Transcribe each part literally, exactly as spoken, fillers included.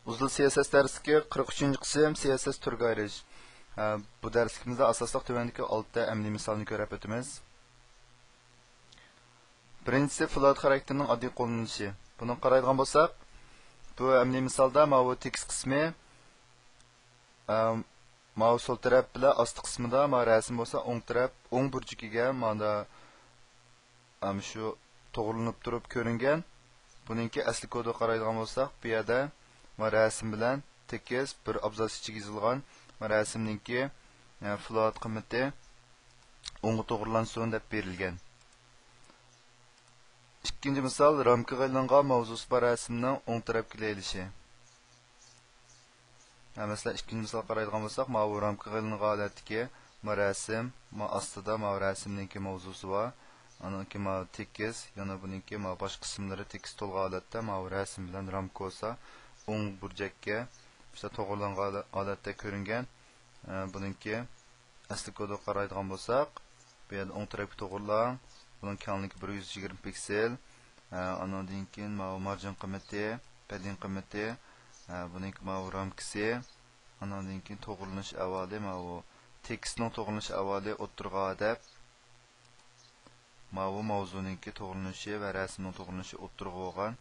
ئۇزۇل سىياسەت دەرسلىكى، قىرىق ئۈچىنچى قىسىم، سىياسەت تۈرگە ئايرىش. ھە، بۇ دەرسلىكىمىزدە ئاساسلىق تۆۋەندىكى ئالتە ئەمەلىي مىسالنى كۆرۈپ ئۆتىمىز. بىرىنچىسى، فلوت خاراكتېرىنىڭ ئاددىي قوللىنىلىشى. بۇنى قارايدىغان بولساق، بۇ ئەمەلىي مىسالدا ماۋۇ تېكىست قىسمى، ئە، ماۋۇ سول تەرەپ بىلەن ئاستى قىسمىدا، ماۋۇ رەسىم بولسا ئوڭ تەرەپ، ئوڭ بۇرجىكىگە مانا ئەم، شۇ توغرىلىنىپ تۇرۇپ كۆرۈنگەن. بۇنىڭكى ئەسلى كودىغا قارايدىغان بولساق، بۇ يەردە ما رەسىم بىلەن تېكىست بىر ئابزاس ئىچىگە يېزىلغان. ما رەسىمنىڭكى، ئە، فلوت قىممىتى ئوڭغا توغرىلانسۇن دەپ بېرىلگەن. ئىككىنچى مىسال، رامكىغا ئېلىنغان ماۋزۇسى بار رەسىمنىڭ ئوڭ تەرەپكە لەيلىشى. ھە، مەسىلەن، ئىككىنچى مىسالغا قارايدىغان بولساق، ماۋۇ رامكىغا ئېلىنغان ھالەتتىكى ما رەسىم، ما ئاستىدا ماۋۇ رەسىمنىڭكى ماۋزۇسى بار. ئانىڭكى ماۋۇ تېكىست، يەنە بۇنىڭكى ماۋۇ باش قىسىملىرى تېكىست تولغان ھالەتتە، ماۋۇ رەسىم بىلەن رامكا بولسا ئوڭ بۇرجەككە، مۇشۇنداق توغرىلانغان ھالەتتە كۆرۈنگەن. ئە، بۇنىڭكى ئەسلى كودىغا قارايدىغان بولساق، بۇ يەردە ئوڭ تەرەپكە توغرىلاڭ. بۇنىڭ كەڭلىكى بىر يۈز يىگىرمە پىكسېل. ئە، ئانىڭدىن كېيىن ماۋۇ مارجىن قىممىتى، پەددىن قىممىتى، ئە، بۇنىڭكى ماۋۇ رامكىسى، ئانىڭدىن كېيىن توغرىلىنىش ئەھۋالى، ماۋۇ تېكىستنىڭ توغرىلىنىش ئەھۋالى ئوتتۇرىغا دەپ، ماۋۇ ماۋزۇنىڭكى توغرىلىنىشى ۋە رەسىمنىڭ توغرىلىنىشى ئوتتۇرىغا بولغان.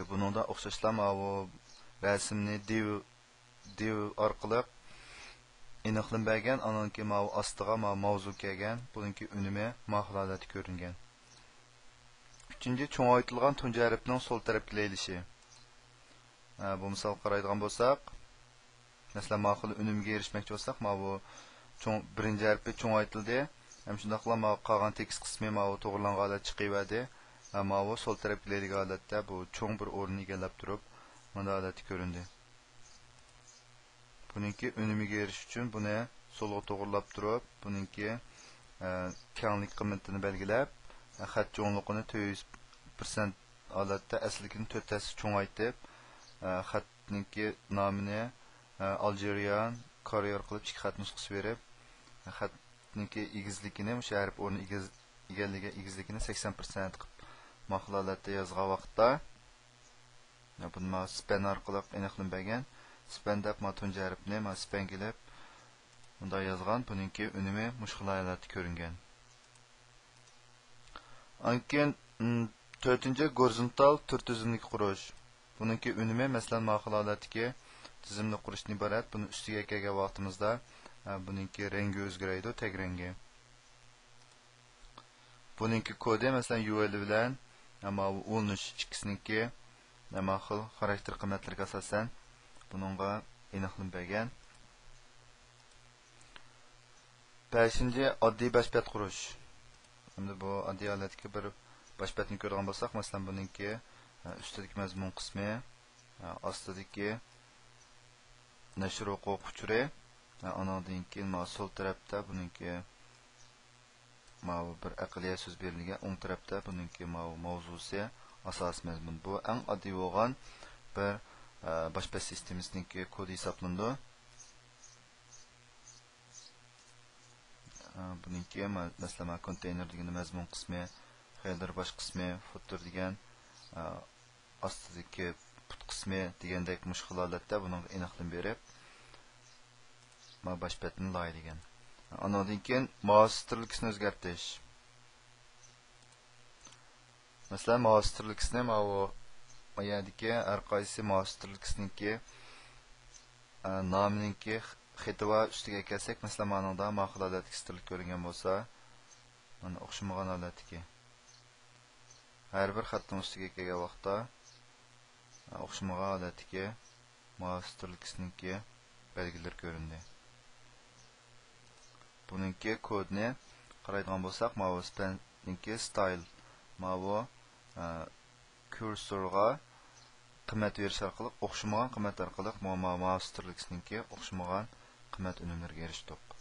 بۇنىڭدا ئوخشاشلا ماۋۇ رەسىمنى دىۋ، دىۋ ئارقىلىق ئېنىقلىما بەرگەن، ئانىڭكى ماۋۇ ئاستىغا ماۋۇ ماۋزۇ كەلگەن، بۇنىڭكى ئۈنۈمى ماخىل ھالەتتە كۆرۈنگەن. ئۈچىنچى، چوڭايتىلغان تۇنجى ھەرپنىڭ سول تەرەپكە لەيلىشى. ئە، بۇ مىسالغا قارايدىغان بولساق، مەسىلەن، ماخىل ئۈنۈمگە ئېرىشمەكچى بولساق، ماۋۇ چوڭ، بىرىنچى ھەرپى چوڭايتىلدى. ھەم شۇنداقلا ماۋۇ قالغان تېكىست قىسمى ماۋۇ توغرىلانغان ھالەتتە چىقىۋەردى. ھە، ماۋۇ سول تەرەپكە لەيلىگەن ھالەتتە بۇ چوڭ بىر ئورۇننى ئىگىلەپ تۇرۇپ، مۇنداق ھالەتتە كۆرۈندى. بۇنىڭكى ئۈنۈمىگە ئېرىشىش ئۈچۈن بۇنى سولغا توغرىلاپ تۇرۇپ، بۇنىڭكى، ئە، كەڭلىك قىممىتىنى بەلگىلەپ، خەت چوڭلۇقىنى تۆت يۈز پىرسەنت ھالەتتە ئەسلىدىكىدىن تۆت ھەسسە چوڭايتىپ، ئە، خەتنىڭكى نامىنى، ئە، ئالجېرىيان كاررىيېر قىلىپ ئىككى خەت نۇسخىسى بېرىپ، خەتنىڭكى ئېگىزلىكىنى، مۇشۇ ھەرپ ئورنى ئېگىز-، ئىگىلىگەن ئېگىزلىكىنى سەكسەن پىرسەنت قىلىپ ماخىل ھالەتتە يازغان ۋاقىتتا، بۇنى ما سپەن ئارقىلىق ئېنىقلىما بەرگەن. سپەن دەپ ما تۇنجى ھەرپنى ما سپەنگە ئېلىپ، مۇنداق يازغان. بۇنىڭكى ئۈنۈمى مۇشۇ خىل ھالەتتە كۆرۈنگەن. ئاندىن كېيىن، م، تۆتىنچى، گورىزونتال تۈر تۈزۈملۈك قۇرۇش. بۇنىڭكى ئۈنۈمى، مەسىلەن، ماخىل ھالەتتىكى تىزىملىك قۇرۇشتىن ئىبارەت. بۇنى ئۈستىگە كەلگەن ۋاقتىمىزدا، ئە، بۇنىڭكى رەڭگى ئۆزگىرەيدۇ، تەگ رەڭگى. بۇنىڭكى كودى، مەسىلەن، يۇ ئېل بىلەن، ئە، ماۋۇ ئۇلىنىش ئىككىسىنىڭكى، ئە، ماخىل خاراكتېر قىممەتلىرىگە ئاساسەن بۇنىڭغا ئېنىقلىما بەرگەن. بەشىنچى، ئاددىي باش بەت قۇرۇش. ئەمدى بۇ ئاددىي ھالەتتىكى بىر باش بەتنى كۆرىدىغان بولساق، مەسىلەن، بۇنىڭكى، ئە، ئۈستىدىكى مەزمۇن قىسمى، ئە، ئاستىدىكى نەشر ھوقۇق ئۇچۇرى، ئە، ئانىڭدىن كېيىن ماۋۇ سول تەرەپتە بۇنىڭكى ماۋۇ بىر ئەقلىيە سۆز بېرىلگەن، ئوڭ تەرەپتە بۇنىڭكى ماۋۇ ماۋزۇسى، ئاساسىي مەزمۇن. بۇ ئەڭ ئاددىي بولغان بىر، ئە، باش بەت سىستېمىسىنىڭكى كودى ھېسابلىنىدۇ. ئە، بۇنىڭكى، مە-، مەسىلەن، مانا كونتېينېر دېگەندە مەزمۇن قىسمى، خېدېر باش قىسمى، فوتېر دېگەن، ئە، ئاستىدىكى پۇت قىسمى دېگەندەك مۇشۇ خىل ھالەتتە بۇنىڭغا ئېنىقلىما بېرىپ، مانا باش بەتنى لايىھەلىگەن. ئانىڭدىن كېيىن ماۋزۇ ستىرلىكىسىنى ئۆزگەرتىش. مەسىلەن، ماۋزۇ ستىرلىكىسىنى ماۋۇ، ما يەردىكى ھەر قايسى ماۋزۇ ستىرلىكىسىنىڭكى، ئە، نامىنىڭكى خېتى بار ئۈستىگە ئەكەلسەك، مەسىلەن، مانىڭدا ماخىل ھالەتتىكى ستىرلىك كۆرۈنگەن بولسا، مانا ئوخشىمىغان ھالەتتىكى. ھەر بىر خەتنىڭ ئۈستىگە كەلگەن ۋاقىتتا، ئوخشىمىغان ھالەتتىكى ماۋزۇ ستىرلىكىسىنىڭكى بەلگىلىرى كۆرۈندى. بۇنىڭكى كودىنى قارايدىغان بولساق، ماۋۇ سپەننىڭكى ستايل، ماۋۇ، ئە، كۇرسورغا قىممەت بېرىش ئارقىلىق، ئوخشىمىغان قىممەت ئارقىلىق، ماۋۇ، ماۋۇ ماۋزۇ ستىرلىكىسىنىڭكى ئوخشىمىغان قىممەت ئۈنۈملىرىگە ئېرىشتۇق.